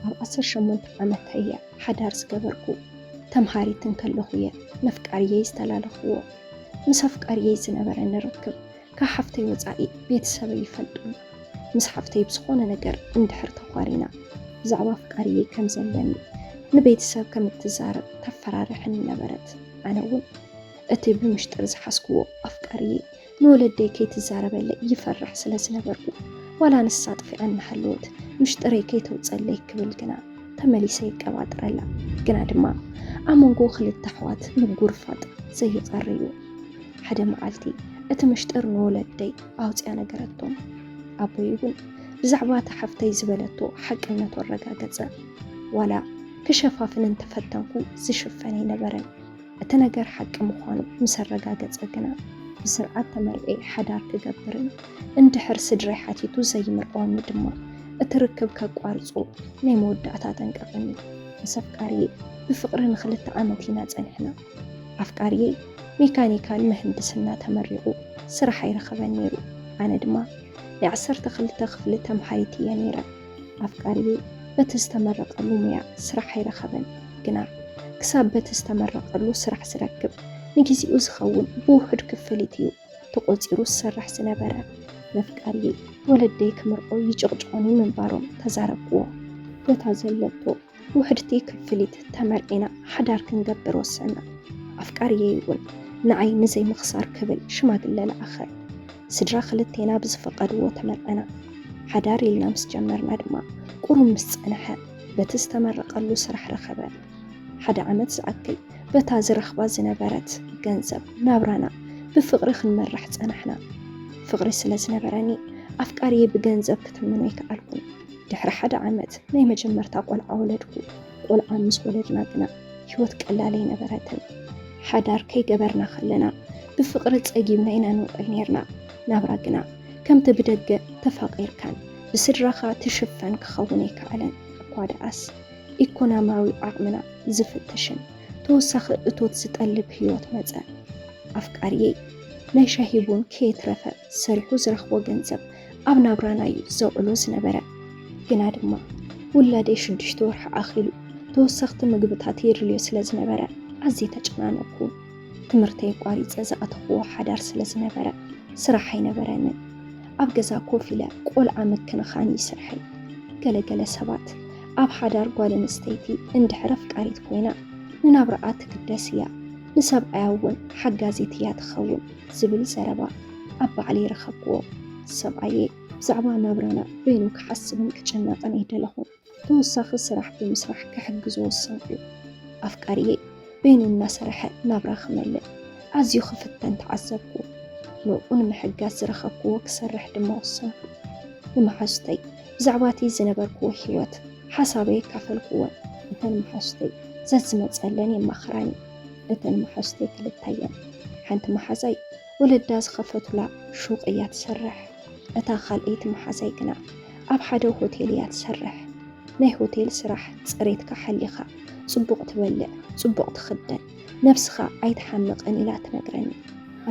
ኣብ ዓሰርተ ሸሞንተ ዓመት እየ ሓዳር ዝገበርኩ። ተምሃሪት እንከለኹ እየ ነፍቃርየይ ዝተላለኽዎ። ምስ ኣፍቃርየይ ዝነበረኒ ርክብ ካብ ሓፍተይ ወጻኢ ቤተሰበይ ይፈልጡን። ምስ ሓፍተይ ብዝኾነ ነገር እንድሕር ተዃሪና ብዛዕባ ኣፍቃርየይ ከም ዘለኒ ንቤተሰብ ከም እትዛረብ ተፈራርሐኒ ነበረት። ኣነ እውን እቲ ብምሽጥር ዝሓዝክዎ ኣፍቃርየይ ንወለደይ ከይትዛረበለይ ይፈርሕ ስለ ዝነበርኩ፣ ዋላ ንሳ ጥፊኣ እናሃለወት ምሽጥረይ ከይተውፀለይ ክብል ግና ተመሊሰ ይቀባጥረላ። ግና ድማ ኣብ መንጎ ክልተ ኣሕዋት ምጉርፋጥ ዘይቐር እዩ። ሓደ መዓልቲ እቲ ምሽጥር ንወለደይ ኣውፅያ ነገረቶም። ኣቦይ እውን ብዛዕባ እታ ሓፍተይ ዝበለቶ ሓቅነቱ ኣረጋገፀ። ዋላ ክሸፋፍን እንተፈተንኩ ዝሽፈን ኣይነበረን። እቲ ነገር ሓቂ ምዃኑ ምስ ኣረጋገጸ ግና ብስርዓት ተመርዕየ ሓዳር ክገብርን እንድሕር ስድራይ ሓቲቱ ዘይምርዓወኒ ድማ እቲ ርክብ ከቋርጾ ናይ መወዳእታ ኣጠንቀቐኒ። ምስ ኣፍቃርየይ ብፍቕሪ ንኽልተ ዓመት ኢና ጸኒሕና። ኣፍቃርየይ ሜካኒካል ምህንድስና ተመሪቑ ስራሕ ኣይረኸበን ነይሩ። ኣነ ድማ ናይ ዓሰርተ ክልተ ክፍሊ ተምሃሪት እየ ነይረ። ኣፍቃርየይ በቲ ዝተመረቐሉ ሙያ ስራሕ ኣይረኸበን፣ ግና ክሳብ በቲ ዝተመረቐሉ ስራሕ ዝረክብ ንግዜኡ ዝኸውን ብውሑድ ክፍሊት እዩ ተቖጺሩ ዝሰርሕ ዝነበረ። ነፍቃርየይ ወለደይ ክምርዖ ይጭቕጭቑኒ ምንባሮም ተዛረብክዎ። በታ ዘለቶ ውሕድቲ ክፍሊት ተመርዒና ሓዳር ክንገብር ወሰና። ኣፍቃርየይ እውን ንዓይ ንዘይምኽሳር ክብል ሽማግለ ለኣኸ። ስድራ ክልቴና ብዝፈቐድዎ ተመርዐና። ሓዳር ኢልና ምስ ጀመርና ድማ ቁሩብ ምስ ጸንሐ በቲ ዝተመረቐሉ ስራሕ ረኸበ። ሓደ ዓመት ዝኣክል በታ ዝረኽባ ዝነበረት ገንዘብ ናብራና ብፍቕሪ ክንመርሕ ጸናሕና። ፍቕሪ ስለ ዝነበረኒ ኣፍቃርየይ ብገንዘብ ክትምኖ ኣይከኣልኩን። ድሕሪ ሓደ ዓመት ናይ መጀመርታ ቆልዓ ወለድኩ። ቆልዓ ምስ ወለድና ግና ህይወት ቀላል ኣይነበረትን። ሓዳር ከይገበርና ከለና ብፍቕሪ ጸጊብና ኢና ንውዕል ኔርና። ናብራ ግና ከምቲ ብደገ ተፋቒርካን ብስድራኻ ትሽፈን ክኸውን ኣይከኣለን። እኳ ደኣስ ኢኮኖሚያዊ ዓቕምና ዝፍትሽን ተወሳኺ እቶት ዝጠልብ ህይወት መጸ። ኣፍቃርየይ ናይ ሻሂ ቡን ከየትረፈ ሰሪሑ ዝረኽቦ ገንዘብ ኣብ ናብራና እዩ ዘውዕሎ ዝነበረ። ግና ድማ ውላደይ ሽዱሽተ ወርሒ ኣኺሉ ተወሰኽቲ ምግብታት የድልዮ ስለ ዝነበረ ኣዝየ ተጨናነቕኩ። ትምህርተይ ኣቋሪጸ ዝኣተኽዎ ሓዳር ስለ ዝነበረ ስራሕ ኣይነበረንን። ኣብ ገዛ ኮፍ ኢለ ቆልዓ ምክንኻን እዩ ስርሐይ። ገለገለ ሰባት ኣብ ሓዳር ጓል ኣንስተይቲ እንድሕር ኣፍቃሪት ኮይና ንናብራኣ ትግደስ እያ፣ ንሰብኣያ እውን ሓጋዚት እያ ትኸውን ዝብል ዘረባ ኣብ ባዕለይ ረኸብክዎ። ሰብኣየይ ብዛዕባ ናብራና በይኑ ክሓስብን ክጭነቕን ኣይደለኹን። ተወሳኺ ስራሕ ብምስራሕ ክሕግዞ ወሰንኩ። ኣፍቃርየይ በይኑ እናሰርሐ ናብራ ክመልእ ኣዝዩ ክፍተን ተዓዘብኩ። ንዕኡ ንምሕጋዝ ዝረኸብክዎ ክሰርሕ ድማ ወሰንኩ። ንመሓዙተይ ብዛዕባ እቲ ዝነበርክዎ ህይወት ሓሳበይ ኣካፈልክወን። እተን መሓዙተይ ዘዝመጸለን የማኽራኒ። እተን መሓዙተይ ክልተ እየን። ሓንቲ መሓዛይ ወለዳ ዝኸፈቱላ ሹቕ እያ ትሰርሕ። እታ ካልኣይቲ መሓዛይ ግና ኣብ ሓደ ሆቴል እያ ትሰርሕ። ናይ ሆቴል ስራሕ ጽሬትካ ሓሊኻ፣ ጽቡቕ ትበልዕ፣ ጽቡቕ ትኽደን፣ ነብስኻ ኣይትሓምቕን ኢላ ትነግረኒ።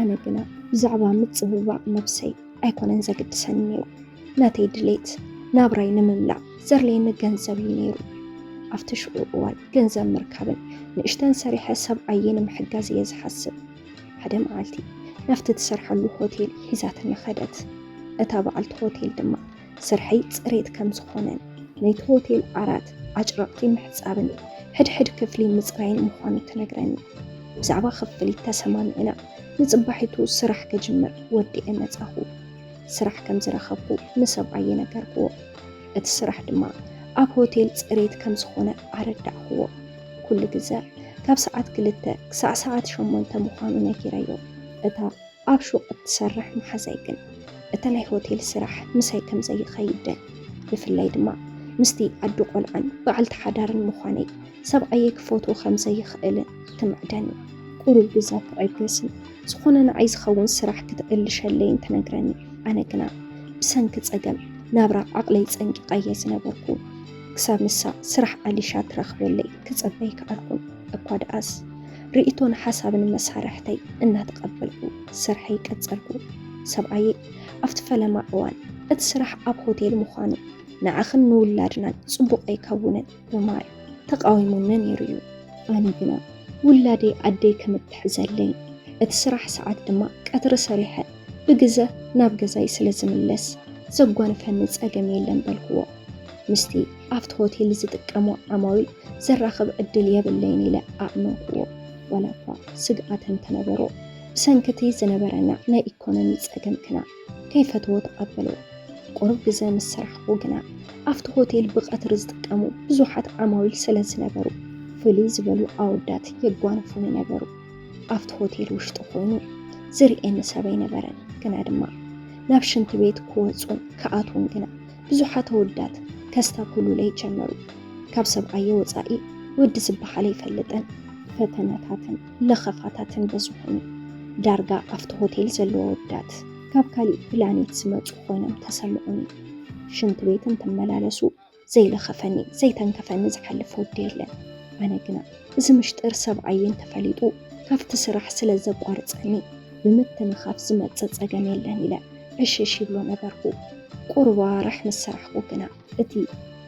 ኣነ ግና ብዛዕባ ምጽብባቕ ነብሰይ ኣይኮነን ዘግድሰኒ ነይሩ። ናተይ ድሌት ናብራይ ንምምላእ ዘድልየኒ ገንዘብ እዩ ነይሩ። ኣብቲ ሽዑ እዋን ገንዘብ ምርካብን ንእሽተን ሰሪሐ ሰብኣየይ ንምሕጋዝ እየ ዝሓስብ። ሓደ መዓልቲ ናብቲ ትሰርሐሉ ሆቴል ሒዛትኒ ኸደት። እታ በዓልቲ ሆቴል ድማ ስርሐይ ጽሬት ከም ዝኾነን ናይቲ ሆቴል ዓራት ኣጭረቕቲ ምሕጻብን ሕድሕድ ክፍሊ ምጽራይን ምዃኑ ትነግረኒ። ብዛዕባ ክፍሊት ተሰማሚዕና ንጽባሒቱ ስራሕ ክጅምር ወዲኤ መጻኹ። ስራሕ ከም ዝረኸብኩ ንሰብኣይ የነገርክዎ። እቲ ስራሕ ድማ ኣብ ሆቴል ጽሬት ከም ዝኾነ ኣረዳእክዎ። ኩሉ ግዘ ካብ ሰዓት ክልተ ክሳዕ ሰዓት ሸሞንተ ምዃኑ ነጊረዮ። እታ ኣብ ሹቕ እትሰርሕ መሓዛይ ግን እቲ ናይ ሆቴል ስራሕ ምሳይ ከም ዘይኸይድ፣ ብፍላይ ድማ ምስቲ ኣዲ ቆልዓን በዓልቲ ሓዳርን ምዃነይ ሰብኣየይ ክፈትዎ ከም ዘይኽእልን ትምዕደኒ። ቁሩብ ግዘ ክዕገስን ዝኾነ ንዓይ ዝኸውን ስራሕ ክትእልሸለይን ትነግረኒ። ኣነ ግና ብሰንኪ ጸገም ናብራ ዓቕለይ ጸንቂቐ እየ ዝነበርኩ። ክሳብ ንሳ ስራሕ ኣሊሻ ትረኽበለይ ክጸበ ኣይከኣልኩን። እኳ ደኣስ ርእይቶን ሓሳብን መሳርሕተይ እናተቐበልኩ ስርሐይ ቀጸልኩ። ሰብኣየይ ኣብቲ ፈለማ እዋን እቲ ስራሕ ኣብ ሆቴል ምዃኑ ንዓኽን ንውላድናን ጽቡቕ ኣይከውንን ብማይ ተቓዊሙኒ ነይሩ እዩ። ኣነ ግና ውላደይ ኣደይ ከም እትሕዘለይን እቲ ስራሕ ሰዓት ድማ ቀትሪ ሰሪሐ ብግዘ ናብ ገዛይ ስለ ዝምለስ ዘጓንፈኒ ጸገም የለን በልክዎ። ምስቲ ኣብቲ ሆቴል ዝጥቀሙ ዓማዊል ዘራኽብ ዕድል የብለይን ኢለ ኣእመንክዎ። ዋላ እኳ ስግኣት እንተነበሮ፣ ብሰንኪ እቲ ዝነበረና ናይ ኢኮኖሚ ጸገም ግና ከይፈተዎ ተቐበሎ። ቁሩብ ግዘ ምስ ሰራሕኩ ግና ኣብቲ ሆቴል ብቐትሪ ዝጥቀሙ ብዙሓት ዓማዊል ስለ ዝነበሩ፣ ፍልይ ዝበሉ ኣወዳት የጓንፉኒ ነበሩ። ኣብቲ ሆቴል ውሽጢ ኮይኑ ዝርእየኒ ሰብ ኣይነበረን። ግና ድማ ናብ ሽንቲ ቤት ክወጹን ክኣትዉን ግና ብዙሓት ኣወዳት ከስታኩሉለይ ጀመሩ። ካብ ሰብኣየ ወጻኢ ወዲ ዝበሃል ኣይፈልጥን። ፈተናታትን ለኸፋታትን በዝሑኒ። ዳርጋ ኣብቲ ሆቴል ዘለዉ ኣወዳት ካብ ካሊእ ፕላኔት ዝመጹ ኮይኖም ተሰምዑኒ። ሽንቲ ቤት እንትመላለሱ ዘይለኸፈኒ ዘይተንከፈኒ ዝሓልፍ ወዲ የለን። ኣነ ግና እዚ ምሽጥር ሰብኣየ እንተፈሊጡ ካብቲ ስራሕ ስለ ዘቋርጸኒ ብምትንኻፍ ዝመጽእ ጸገም የለን ኢለ ዕሽሽ ይብሎ ነበርኩ። ቁሩብ ኣዋርሕ ምስ ሰራሕኩ ግና እቲ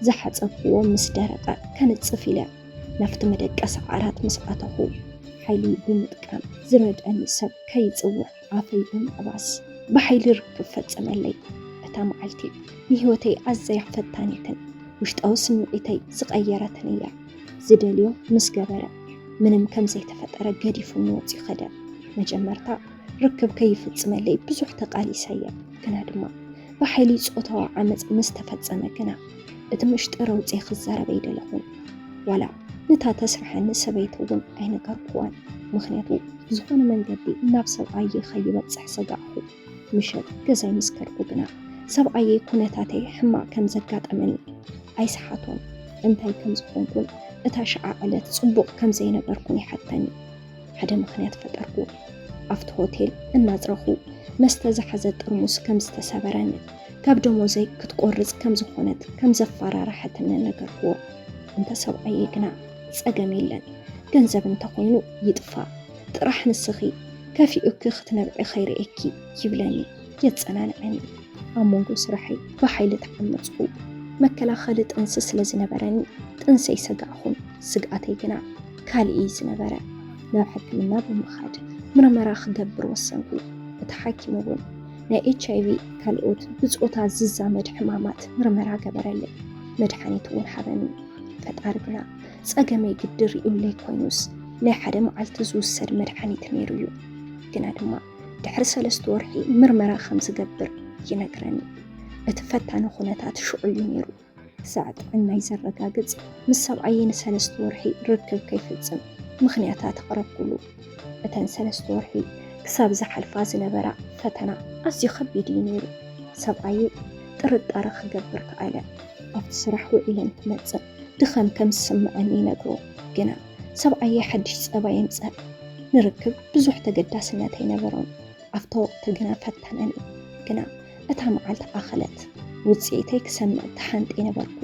ዝሓጸብክዎ ምስ ደረቐ ከንጽፍ ኢለ ናብቲ መደቀሲ ዓራት ምስ ኣተኹ ሓይሊ ብምጥቃም ዝረድአኒ ሰብ ከይጽውዕ ኣፈይ ብምዕባስ ብሓይሊ ርክብ ፈጸመለይ። እታ መዓልቲ ንህይወተይ ኣዘያ ፈታኒትን ውሽጣዊ ስምዒተይ ዝቐየረትን እያ። ዝደልዮ ምስ ገበረ ምንም ከም ዘይተፈጠረ ገዲፉኒ ወጺኡ ከደ። መጀመርታ ርክብ ከይፍጽመለይ ብዙሕ ተቓሊሰ እየ፣ ግና ድማ ብሓይሊ ጾታዊ ዓመጽ ምስ ተፈጸመ ግና እቲ ምሽጥር ኣውጺኤ ክዛረብ ኣይደለኹን። ዋላ ነታ ተስርሐኒ ሰበይቲ እውን ኣይነገርኩዋን፣ ምኽንያቱ ብዝኾነ መንገዲ ናብ ሰብኣየ ከይበጽሕ ሰጋእኹ። ምሸት ገዛይ ምስ ከድኩ ግና ሰብኣየይ ኩነታተይ ሕማቕ ከም ዘጋጠመኒ ኣይሰሓቶን። እንታይ ከም ዝኾንኩን እታ ሸዓ ዕለት ጽቡቕ ከም ዘይነበርኩን ይሓተኒ። ሓደ ምኽንያት ፈጠርኩ። ኣብቲ ሆቴል እናጽረኹ መስተ ዝሓዘ ጥርሙስ ከም ዝተሰበረን ካብ ደሞዘይ ክትቆርጽ ከም ዝኾነት ከም ዘፈራርሐትኒ ነገርክዎ። እንተ ሰብኣየይ ግና ጸገም የለን፣ ገንዘብ እንተኾይኑ ይጥፋእ፣ ጥራሕ ንስኺ ከፊኡኪ ክትነብዒ ከይርእየኪ ይብለኒ፣ የጸናንዐኒ። ኣብ መንጎ ስራሐይ ብሓይሊ ተዓመጽኩ። መከላኸሊ ጥንሲ ስለ ዝነበረኒ ጥንሰይ ሰጋእኹን። ስግኣተይ ግና ካልእ እዩ ዝነበረ። ናብ ሕክምና ብምኻድ ምርመራ ክገብር ወሰንኩ። እቲ ሓኪም እውን ናይ ኤች ኣይ ቪ ካልኦት ብጾታ ዝዛመድ ሕማማት ምርመራ ገበረለይ። መድሓኒት እውን ሃበኒ። ፈጣሪ ግና ጸገመይ ግዲ ርእዩለይ ኮይኑስ ናይ ሓደ መዓልቲ ዝውሰድ መድሓኒት ነይሩ እዩ። ግና ድማ ድሕሪ ሰለስተ ወርሒ ምርመራ ከም ዝገብር ይነግረኒ። እቲ ፈታኒ ኩነታት ሽዑ እዩ ነይሩ። ክሳዕ ጥዕናይ ዘረጋግጽ ምስ ሰብኣየይ ንሰለስተ ወርሒ ርክብ ከይፍጽም ምኽንያታት ኣቕረብኩሉ። እተን ሰለስተ ወርሒ ክሳብ ዝሓልፋ ዝነበራ ፈተና ኣዝዩ ከቢድ እዩ ነይሩ። ሰብኣየይ ጥርጣረ ክገብር ከኣለ። ኣብቲ ስራሕ ውዒለ እንትመጽእ ድኸም ከም ዝስምዐኒ ይነግሮ። ግና ሰብኣየይ ሓድሽ ጸባ የምጽእ። ንርክብ ብዙሕ ተገዳስነት ኣይነበሮን። ኣብታ ወቕቲ ግና ፈተነኒ። ግና እታ መዓልቲ ኣኸለት። ውጽኢተይ ክሰምዕ ተሃንጤ ነበርኩ።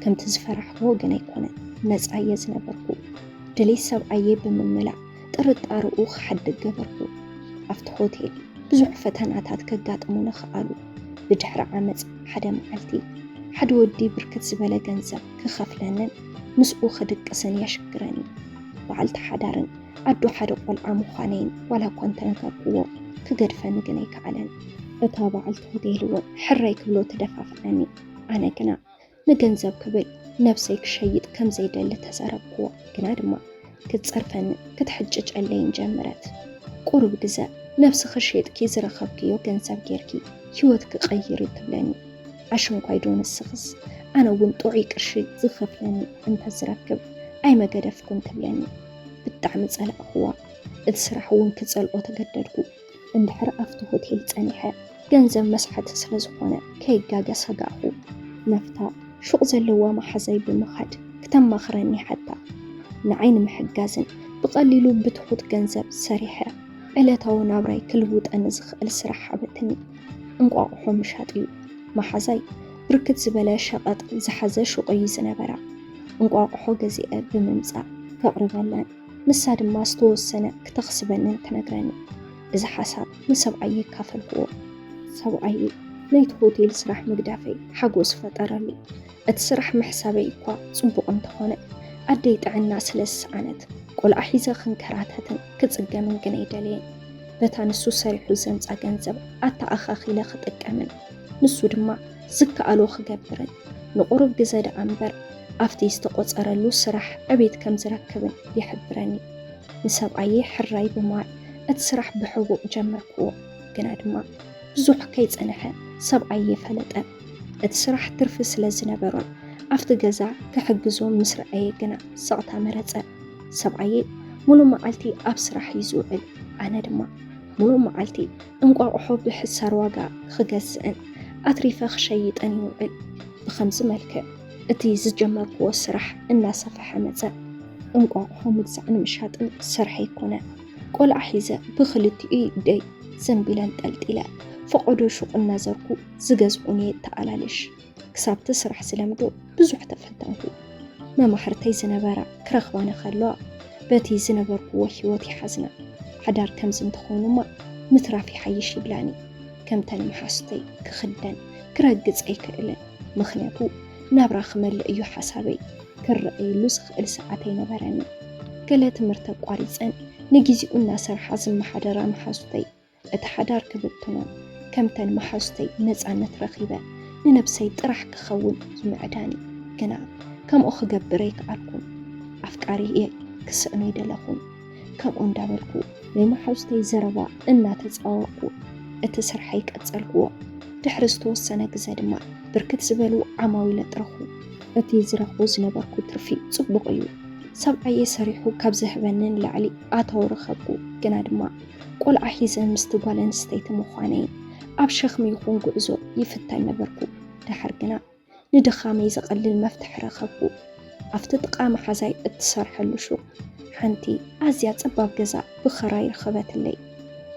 ከምቲ ዝፈራሕክዎ ግን ኣይኮነን። ነጻ እየ ዝነበርኩ። ድሌት ሰብኣየይ ብምምላእ ጥርጣረኡ ክሓድግ ገበርኩ። ኣብቲ ሆቴል ብዙሕ ፈተናታት ከጋጥሙኒ ከኣሉ። ብድሕሪ ዓመጽ ሓደ መዓልቲ ሓደ ወዲ ብርክት ዝበለ ገንዘብ ክኸፍለንን ምስኡ ክድቅስን የሽግረኒ። በዓልቲ ሓዳርን ኣዶ ሓደ ቆልዓ ምዃነይን ዋላ እኳ እንተነገርክዎ ክገድፈኒ ግን ኣይከኣለን። እታ በዓልቲ ሆቴል እውን ሕራይ ክብሎ ተደፋፍኣኒ። ኣነ ግና ንገንዘብ ክብል ነብሰይ ክሸይጥ ከም ዘይደሊ ተዛረብክዎ። ግና ድማ ክትጸርፈኒ ክትሕጭጨለይን ጀመረት። ቁሩብ ግዘ ነብስኺ ሸይጥኪ ዝረኸብክዮ ገንዘብ ጌርኪ ህይወትኪ ቀይሪ ትብለኒ። ኣሽንኳይ ዶ ንስኽስ ኣነ እውን ጥዑይ ቅርሺ ዝኸፍለኒ እንተዝረክብ ኣይመገደፍኩን ትብለኒ። ብጣዕሚ ጸላእኽዋ። እቲ ስራሕ እውን ክጸልኦ ተገደድኩ። እንድሕር ኣብቲ ሆቴል ጸኒሐ ገንዘብ መስሓቲ ስለ ዝኾነ ከይጋገ ሰጋእኹ። ናብታ ሹቕ ዘለዋ መሓዛይ ብምኻድ ክተማኽረኒ ሓታ። ንዓይ ንምሕጋዝን ብቐሊሉ ብትሑት ገንዘብ ሰሪሐ ዕለታዊ ናብራይ ክልውጠኒ ዝኽእል ስራሕ ሃበትኒ። እንቋቑሖ ምሻጥ እዩ። መሓዛይ ብርክት ዝበለ ሸቐጥ ዝሓዘ ሹቕ እዩ ዝነበራ። እንቋቑሖ ገዚአ ብምምጻእ ከቕርበላን ንሳ ድማ ዝተወሰነ ክተኽስበንን ትነግረኒ። እዚ ሓሳብ ንሰብኣየ ኣካፈልክዎ። ሰብኣየ ናይቲ ሆቴል ስራሕ ምግዳፈይ ሓጎስ ፈጠረሉ። እቲ ስራሕ ምሕሳበይ እኳ ጽቡቕ እንተኾነ፣ ኣደይ ጥዕና ስለ ዝሰኣነት፣ ቆልዓ ሒዘ ክንከራተትን ክጽገምን ግን ኣይደለየን። በታ ንሱ ሰሪሑ ዘምጻ ገንዘብ ኣተኣኻኺለ ክጥቀምን፣ ንሱ ድማ ዝከኣሎ ክገብርን፣ ንቑሩብ ግዘ ደኣ እምበር፣ ኣብቲ ዝተቖጸረሉ ስራሕ ዕቤት ከም ዝረክብን ይሕብረኒ። ንሰብኣየይ ሕራይ ብምባል እቲ ስራሕ ብሕቡእ ጀመርክዎ። ግና ድማ ብዙሕ ከይጸንሐ ሰብኣየይ ፈለጠ። እቲ ስራሕ ትርፊ ስለ ዝነበሮን ኣብቲ ገዛ ክሕግዞ ምስ ረኣየ ግና ስቕታ መረጸ። ሰብኣየይ ሙሉእ መዓልቲ ኣብ ስራሕ እዩ ዝውዕል። ኣነ ድማ ሙሉእ መዓልቲ እንቋቑሖ ብሕሳር ዋጋ ክገዝእን ኣትሪፈ ክሸይጥን ይውዕል። ብኸምዚ መልክዕ እቲ ዝጀመርክዎ ስራሕ እናሰፍሐ መጸ። እንቋቑሖ ምግዛዕን ምሻጥን ስርሐይ ኮነ። ቆልዓ ሒዘ ብኽልቲኡ ኢደይ ዘንቢል ኣንጠልጢለ ፈቐዶ ሹቕ እናዘርኩ ዝገዝኡኒ የተኣላልሽ። ክሳብቲ ስራሕ ዝለምዶ ብዙሕ ተፈተንኩ። መማህርተይ ዝነበራ ክረኽባኒ ከለዋ በቲ ዝነበርክዎ ህይወት ይሓዝና። ሓዳር ከምዚ እንተኾይኑማ ምትራፍ ይሓይሽ ይብላኒ። ከምተን መሓዙተይ ክኽደን ክረግጽ ኣይክእልን። ምኽንያቱ ናብራ ክመልእ እዩ ሓሳበይ። ክረኣየሉ ዝኽእል ሰዓት ኣይነበረንን። ገለ ትምህርቲ ኣቋሪጸን ንጊዜኡ እናሰርሓ ዝመሓደራ መሓዙተይ እቲ ሓዳር ክብትኖን ከምተን መሓዙተይ ነጻነት ረኺበ ንነብሰይ ጥራሕ ክኸውን ይምዕዳኒ። ግና ከምኡ ክገብር ኣይከኣልኩን። ኣፍቃሪየ ክስእኖ ኣይደለኹን። ከምኡ እንዳበልኩ ናይ መሓዙተይ ዘረባ እናተጻወርኩ እቲ ስርሐይ ቀጸልክዎ። ድሕሪ ዝተወሰነ ግዘ ድማ ብርክት ዝበሉ ዓማዊል ኣጥረኹ። እቲ ዝረኽቦ ዝነበርኩ ትርፊ ጽቡቕ እዩ። ሰብኣየ ሰሪሑ ካብ ዝህበኒ ንላዕሊ ኣታዊ ረኸብኩ። ግና ድማ ቆልዓ ሒዘ ምስቲ ጓል ኣንስተይቲ ምዃነይን ኣብ ሸኽሚ ይኹን ጉዕዞ ይፍተን ነበርኩ። ደሓር ግና ንድኻመይ ዘቐልል መፍትሒ ረኸብኩ። ኣብቲ ጥቓ መሓዛይ እትሰርሐሉ ሹቕ ሓንቲ ኣዝያ ጸባብ ገዛ ብኽራይ ረኸበትለይ።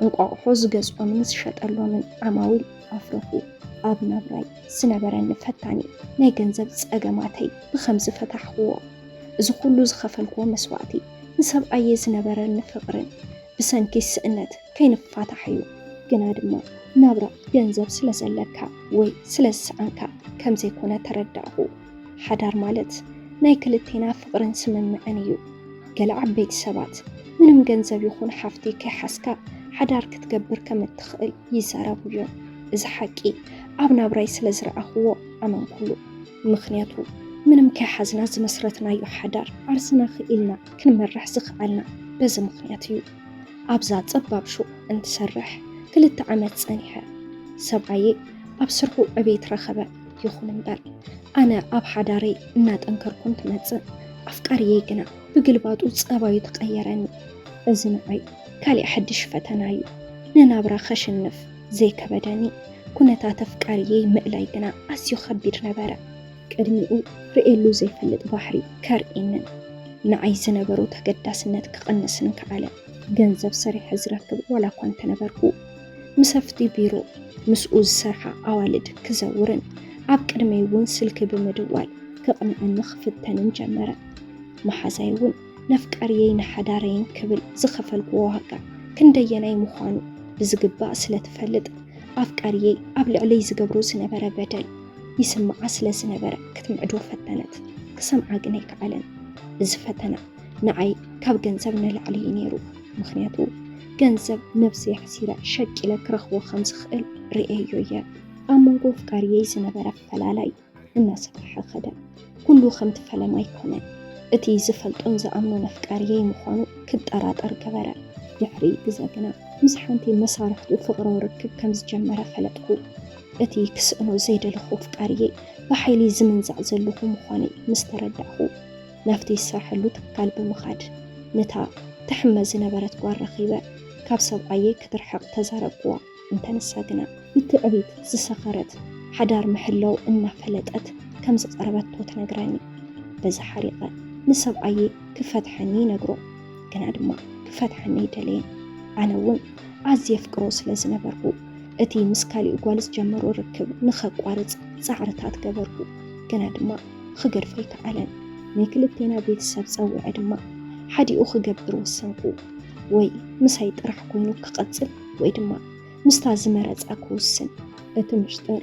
እንቋቑሖ ዝገዝኦምን ዝሸጠሎምን ዓማዊል ኣፍረኹ። ኣብ ናብራይ ዝነበረኒ ፈታኒ ናይ ገንዘብ ጸገማተይ ብኸምዚ ፈታሕክዎ። እዚ ኩሉ ዝኸፈልክዎ መስዋእቲ፣ ንሰብኣየ ዝነበረኒ ፍቕርን ብሰንኪ ስእነት ከይንፋታሕ እዩ። ግና ድማ ናብራ ገንዘብ ስለ ዘለካ ወይ ስለ ዝሰኣንካ ከም ዘይኮነ ተረዳእኹ። ሓዳር ማለት ናይ ክልቴና ፍቕርን ስምምዕን እዩ። ገለ ዓበይቲ ሰባት፣ "ምንም ገንዘብ ይኹን ሃፍቲ ከይሓዝካ ሓዳር ክትገብር ከም እትኽእል" ይዛረቡ እዮም። እዚ ሓቂ ኣብ ናብራይ ስለ ዝረኣኽዎ ኣመንኩሉ። ምኽንያቱ ምንም ከይሓዝና ዝመስረትናዮ ሓዳር ዓርስና ክኢልና ክንመርሕ ዝኸኣልና በዚ ምኽንያት እዩ። ኣብዛ ጸባብ ሹቕ እንትሰርሕ ክልተ ዓመት ጸኒሐ። ሰብኣየይ ኣብ ስርሑ ዕቤት ረኸበ። ይኹን እምበር ኣነ ኣብ ሓዳረይ እናጠንከርኩ እንትመጽእ ኣፍቃሪየይ ግና ብግልባጡ ጸባዩ ተቐየረኒ። እዚ ንዓይ ካሊእ ሓድሽ ፈተና እዩ። ንናብራ ከሽንፍ ዘይከበደኒ ኩነታት ኣፍቃሪየይ ምእላይ ግና ኣዝዩ ከቢድ ነበረ። ቅድሚኡ ርእየሉ ዘይፈልጥ ባሕሪ ከርእየንን ንዓይ ዝነበሮ ተገዳስነት ክቕንስን ከኣለ። ገንዘብ ሰሪሐ ዝረክብ ዋላ እኳ እንተነበርኩ፣ ምስ ኣብቲ ቢሮ ምስኡ ዝሰርሓ ኣዋልድ ክዘውርን ኣብ ቅድመይ እውን ስልኪ ብምድዋል ክቕንዐኒ ክፍተንን ጀመረ። መሓዛይ እውን ነፍቃርየይ ንሓዳረይን ክብል ዝኸፈልክዎ ዋጋ ክንደየናይ ምዃኑ ብዝግባእ ስለ ትፈልጥ፣ ኣፍቃርየይ ኣብ ልዕለይ ዝገብሮ ዝነበረ በደል ይስምዓ ስለ ዝነበረ ክትምዕዶ ፈተነት። ክሰምዓ ግን ኣይከኣለን። እዚ ፈተና ንዓይ ካብ ገንዘብ ንላዕሊ እዩ ነይሩ። ምኽንያቱ ገንዘብ ነብሰይ ኣሕሲረ ሸቂለ ክረኽቦ ከም ዝኽእል ርእየዮ እየ። ኣብ መንጎ ኣፍቃርየይ ዝነበረ ፈላላይ እናሰፍሐ ኸደ። ኩሉ ከምቲ ፈለማ ኣይኮነን። እቲ ዝፈልጦን ዝኣምኖን ኣፍቃርየይ ምዃኑ ክጠራጠር ገበረ። ድሕሪ ግዘ ግና ምስ ሓንቲ መሳርሕቱ ፍቕራዊ ርክብ ከም ዝጀመረ ፈለጥኩ። እቲ ክስእኖ ዘይደለኹ ኣፍቃርየይ ብሓይሊ ዝምንዛዕ ዘለኹ ምዃነይ ምስ ተረዳእኹ፣ ናብቲ ዝሰርሐሉ ትካል ብምኻድ ነታ ትሕመ ዝነበረት ጓል ረኺበ ካብ ሰብኣየይ ክትርሕቕ ተዛረብክዋ። እንተ ንሳ ግና ብትዕቢት ዝሰኸረት ሓዳር ምሕላው እናፈለጠት ከም ዝቐረበቶ ትነግረኒ። በዚ ሓሪቐ ንሰብኣየይ ክፈትሐኒ ይነግሮ፣ ግና ድማ ክፈትሐኒ ኣይደለየን። ኣነ እውን ኣዝየ ኣፍቅሮ ስለ ዝነበርኩ እቲ ምስ ካሊእ ጓል ዝጀመሮ ርክብ ንኸቋርጽ ጻዕርታት ገበርኩ፣ ግና ድማ ክገድፎ ኣይከኣለን። ናይ ክልቴና ቤተሰብ ጸዊዐ ድማ ሓዲኡ ክገብር ወሰንኩ። ወይ ምሳይ ጥራሕ ኮይኑ ክቐጽል ወይ ድማ ምስታ ዝመረጻ ክውስን። እቲ ምሽጥር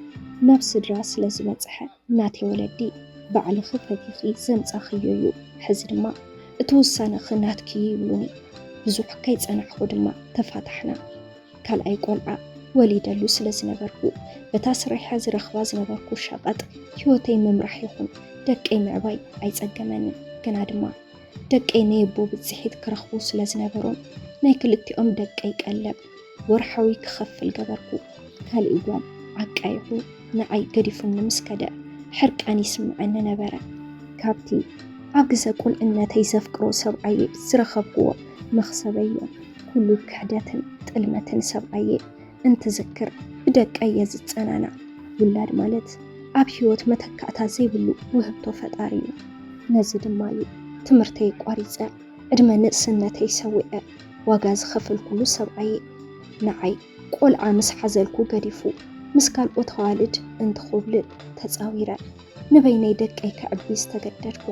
ናብ ስድራ ስለ ዝበጽሐ፣ ናተይ ወለዲ፣ ባዕልኺ ፈቲኺ ዘምጻኽዮ እዩ። ሕዚ ድማ እቲ ውሳነኺ ናትኪ እዩ ይብሉኒ። ብዙሕ ከይጸናሕኩ ድማ ተፋታሕና። ካልኣይ ቆልዓ ወሊደሉ ስለ ዝነበርኩ፣ በታ ስራሕያ ዝረኽባ ዝነበርኩ ሸቐጥ ህይወተይ ምምራሕ ይኹን ደቀይ ምዕባይ ኣይጸገመንን። ግና ድማ ደቀይ ናይ ኣቦ ብጽሒት ክረኽቡ ስለ ዝነበሮም፣ ናይ ክልቲኦም ደቀይ ቀለብ ወርሓዊ ክኸፍል ገበርኩ። ካልእ ጓል ዓቃይኹ ንዓይ ገዲፉኒ ምስ ከደ፣ ሕርቃን ይስምዐኒ ነበረ። ካብቲ ኣብ ግዘ ቁልዕነተይ ዘፍቅሮ ሰብኣየ ዝረኸብክዎ መኽሰበዮ፣ ኩሉ ክሕደትን ጥልመትን ሰብኣየ እንትዝክር፣ ብደቀይ እየ ዝጸናናዕ። ውላድ ማለት ኣብ ህይወት መተካእታ ዘይብሉ ውህብቶ ፈጣሪ እዩ። ነዚ ድማ እዩ ትምህርተይ ቋሪጸ፣ ዕድመ ንእስነተይ ሰዊዐ፣ ዋጋ ዝኸፈልኩሉ ሰብኣየ። ንዓይ ቆልዓ ምስ ሓዘልኩ ገዲፉ፣ ምስ ካልኦት ኣዋልድ እንትኹብልል ተጻዊረ፣ ንበይነይ ደቀይ ከዕቢ ዝተገደድኩ።